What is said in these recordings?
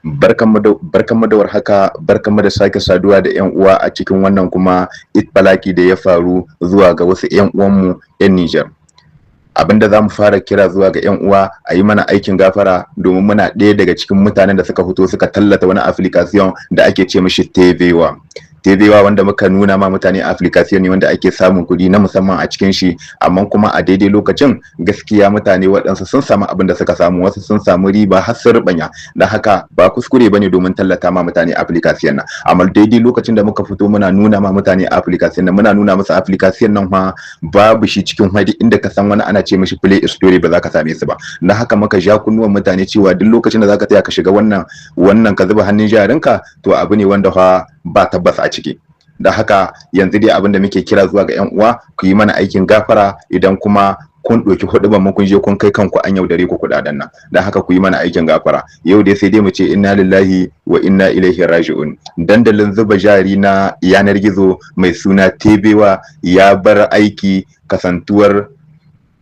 Barkanmu da warhaka, barkanmu da sake saduwa da 'yan uwa a cikin wannan kuma itbalaki da ya faru zuwa ga wasu 'yan uwanmu 'yan Nijar. Abinda za mu fara kira zuwa ga 'yan uwa, a yi mana aikin gafara, domin muna ɗaya daga cikin mutanen da suka fito suka tallata wani application da ake ce mishi TVwa. TVwa wanda muka nuna ma mutane application ne wanda ake samun kuɗi na musamman a cikin shi, amma kuma a daidai lokacin gaskiya mutane waɗansu sun samu abin da suka samu, wasu sun samu riba har sun rubanya. Da haka ba kuskure bane domin tallata ma mutane application nan, amma daidai lokacin da muka fito muna nuna ma mutane application nan, muna nuna musu application nan fa babu shi cikin hadi inda ka san wani ana ce mishi Play Store, ba za ka same su ba. Na haka muka ja kunnuwan mutane cewa duk lokacin da zaka tsaya ka shiga wannan ka zuba hannun jarinka, to abu ne wanda fa ba tabbas a ciki. Da haka yanzu dai abin da muke kira zuwa ga 'yan uwa, ku yi mana aikin gafara idan kuma kun ɗauki huɗuban mu kun je kun kai kanku an yaudare ku kuɗaɗen nan. Da haka ku yi mana aikin gafara. Yau dai sai dai mu ce inna lillahi wa inna ilaihi raji'un. Dandalin zuba jari na yanar gizo mai suna Tebewa ya bar aiki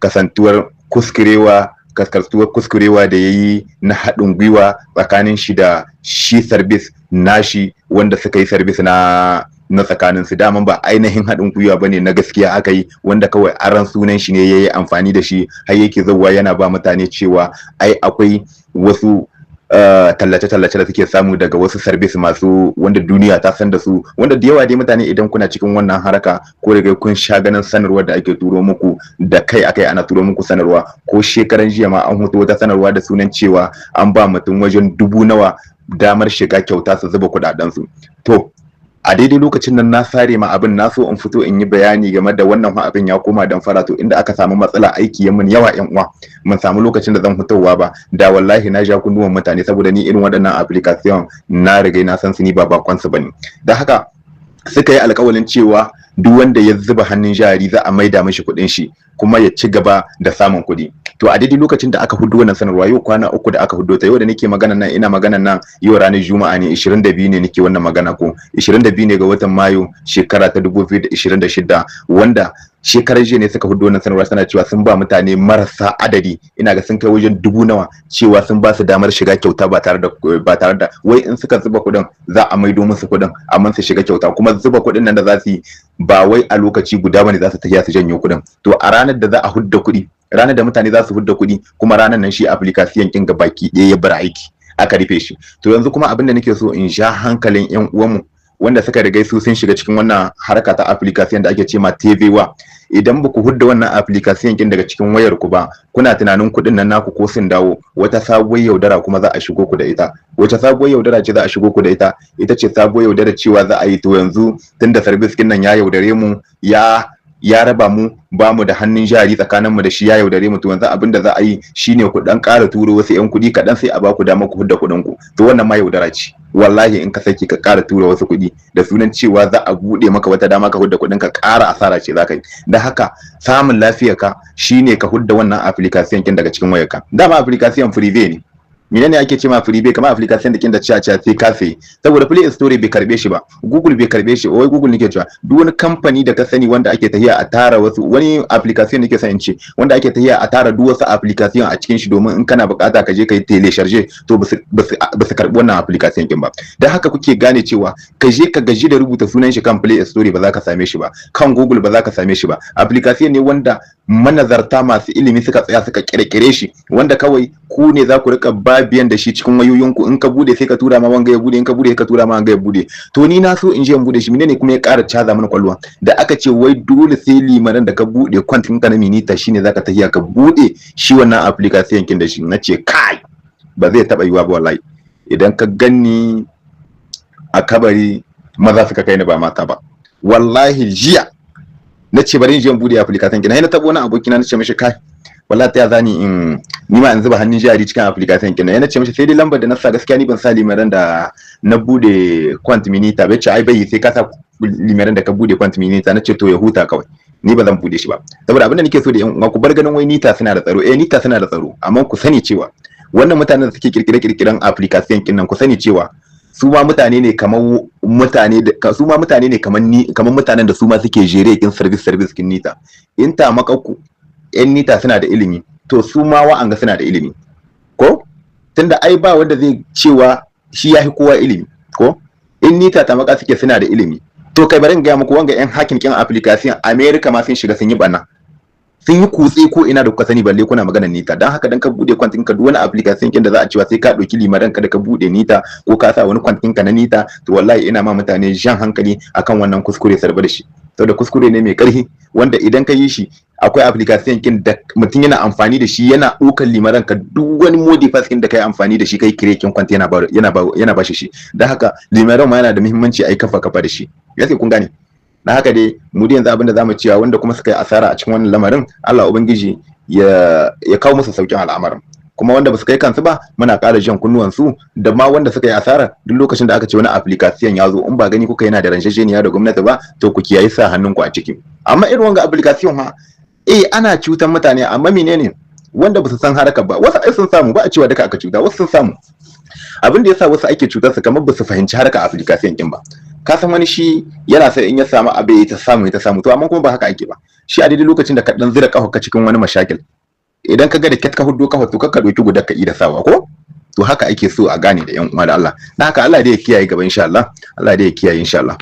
kasantuwar kuskurewa kaskartuwar kuskurewa da ya yi na haɗin gwiwa tsakanin shi da shi service nashi wanda suka yi service na tsakanin su. Daman ba ainihin haɗin gwiwa ba ne na gaskiya aka yi, wanda kawai aran sunan shi ne ya yi amfani da shi har yake zauwa yana ba mutane cewa ai akwai wasu tallace-tallace da suke samu daga wasu service masu wanda duniya ta san da su, wanda da yawa dai mutane idan kuna cikin wannan haraka ko daga kun sha ganin sanarwar da ake turo muku da kai akai, ana turo muku sanarwa. Ko shekaran jiya ma an huto wata sanarwa da sunan cewa an ba mutum wajen dubu nawa damar shiga kyauta su zuba kuɗaɗen su. To a daidai lokacin nan na sare ma abin, na so in fito in yi bayani game da wannan abin ya koma dan fara. To inda aka samu matsala, aiki ya mun yawa, yan uwa, mun samu lokacin da zan fitowa ba. Da wallahi na ja kunnuwan mutane, saboda ni irin waɗannan application na riga na san su, ni ba bakon su bane. Da haka suka yi alƙawalin cewa duk wanda ya zuba hannun jari za a maida mishi kuɗin shi kuma ya ci gaba da samun kuɗi. To a daidai lokacin da aka hudu wannan sanarwa, yau kwana 3 da aka hudo ta. Yau da nake magana nan, ina magana nan yau ranar Juma'a ne, 22 ne nake wannan magana, ko 22 ne ga watan Mayu shekara ta 2026, wanda shekarar jiya ne suka hudu wannan sanarwa suna cewa sun ba mutane marasa adadi, ina ga sun kai wajen dubu nawa, cewa sun ba su damar shiga kyauta ba tare da wai in suka zuba kuɗin za a maido musu kuɗin, amma su shiga kyauta. Kuma zuba kuɗin nan da za su yi ba wai a lokaci guda bane za su tafiya su janyo kuɗin. To a ranar da za a hudda kuɗi, ranar da mutane za su hudda kuɗi, kuma ranar nan shi application kin ga baki ɗaya ya bar aiki, aka rufe shi. To yanzu kuma abin da nake so in sha hankalin ƴan uwanmu wanda suka riga su sun shiga cikin wannan harka ta application da ake ce ma TVwa, idan ba ku hudda wannan application kin daga cikin wayar ku ba, kuna tunanin kuɗin nan naku ko sun dawo, wata sabuwar yaudara kuma za a shigo ku da ita. Wace sabuwar yaudara ce za a shigo ku da ita? Ita ce sabuwar yaudara cewa za a yi, to yanzu tunda service kin nan ya yaudare mu, ya raba mu, ba mu da hannun jari tsakanin mu da shi, ya yaudare mu, to yanzu abin da za a yi shine ku dan ƙara turo wasu yan kuɗi kaɗan, sai a ba ku dama ku hudda kuɗin ku. To wannan ma yaudara ce. Wallahi in ka saki ka ƙara tura wasu kuɗi da sunan cewa za a buɗe maka wata dama ka hudda kuɗin ka, ƙara asara ce za ka yi. Da haka samun lafiyar ka shine ka hudda wannan application kin daga cikin wayarka. Dama application privé ne. Menene ake ce ma privé? Kamar application da kin da cewa sai ka sayi, saboda Play Store bai karbe shi ba, Google bai karbe shi. Wai Google nake cewa, duk wani kamfani da ka sani wanda ake tahiya a tara wasu wani application nake son in ce, wanda ake tahiya a tara duk wasu application a cikin shi domin in kana bukata ka je ka yi télécharger, to ba su karbi wannan application kin ba. Dan haka kuke gane cewa ka je ka gaji da rubuta sunan shi kan Play Store, ba za ka same shi ba, kan Google ba za ka same shi ba. Application ne wanda manazarta masu ilimi suka tsaya suka kirkire shi, wanda kawai ku ne za ku rika biyan da shi cikin wayoyinku. In ka bude sai ka tura ma wanga ya bude, in ka bude sai ka tura ma wanga ya bude. To ni na so in je in bude shi. Menene kuma ya ƙara caza mana kwalwa? Da aka ce wai dole sai limaran da ka bude compte ɗinka na Minita shine zaka tafiya ka bude shi wannan application kin da shi. Nace kai, ba zai taba yiwa ba wallahi. Idan ka ganni a kabari, maza suka kai ni ba mata ba. Wallahi jiya na ce bari in je in bude application kin, na tabo wani abokina, na ce mishi, kai, wallahi ta zani in ni ma in zuba hannun jari cikin application kin? Yana ce mishi sai dai lambar da na sa, gaskiya ni ban sa limaran da na bude compte Minita bai ce ai bai sai ka sa limaran da ka bude compte Minita. Na ce to ya huta kawai, ni ba zan bude shi ba. Saboda abin da nake so da yan uwa, ku bar ganin wai Nita suna da tsaro. Eh, Nita suna da tsaro, amma ku sani cewa wannan mutanen da suke kirkire kirkiren application kin nan, ku sani cewa su ma mutane ne kamar mutane da su ma mutane ne kamar ni, kamar mutanen da su ma suke jere kin service kin Nita. In ta makakku yan Nita suna da ilimi, to su ma wa'anga suna da ilimi ko, tunda ai ba wanda zai cewa Shi ya fi kowa ilimi ko in nita ta maka suke suna da ilimi. To kai, bari in gaya muku, wanga yan hacking kin application, America ma sun shiga sun yi bana, sun yi kutse ko ina da kuka sani, balle kuna maganar nita. Dan haka dan ka bude compte ɗin ka, duk wani application kin da za a cewa sai ka ɗauki limaran ka da ka bude nita ko ka sa wani compte ɗinka na nita, to wallahi ina ma mutane jan hankali akan wannan kuskure, sarba da shi, saboda kuskure ne mai karfi wanda idan ka yi shi, akwai application kin da mutum yana amfani da shi, yana ɗaukar limaran ka, duk wani mot de passe kin da kai amfani da shi kai créer kin compte, yana ba shi. Dan haka limaran ma yana da muhimmanci a yi kafa kafa da shi. Yake kun gane? Dan haka dai mu dai yanzu abinda zamu cewa, wanda kuma suka yi asara a cikin wannan lamarin, Allah ubangiji ya kawo musu saukin al'amarin. Kuma wanda ba su kai kansu ba, muna ƙara jan kunnuwan su da ma wanda suka yi asara, duk lokacin da aka ce wani application ya zo, in ba gani kuka yana da ranshasheniya da gwamnati ba, to ku kiyayi sa hannunku a ciki. Amma irin wanga application ha, eh, ana cutar mutane, amma menene, wanda ba su san harkar ba, wasu ai sun samu, ba a cewa duka aka cuta, wasu sun samu. Abin da yasa wasu ake cutar su, kamar ba su fahimci harkar application din ba. Ka san wani shi yana sai in ya samu abu ya ta samu, ya ta samu. To amma kuma ba haka ake ba. Shi a daidai lokacin da ka dan zira kafa ka cikin wani mashakil, idan ka ga da ket ka huddo kafa, to ka doki guda ka ida sawa ko. To haka ake so a gane da yan uwa da Allah. Dan haka Allah dai ya kiyaye gaba insha Allah. Allah dai ya kiyaye insha Allah.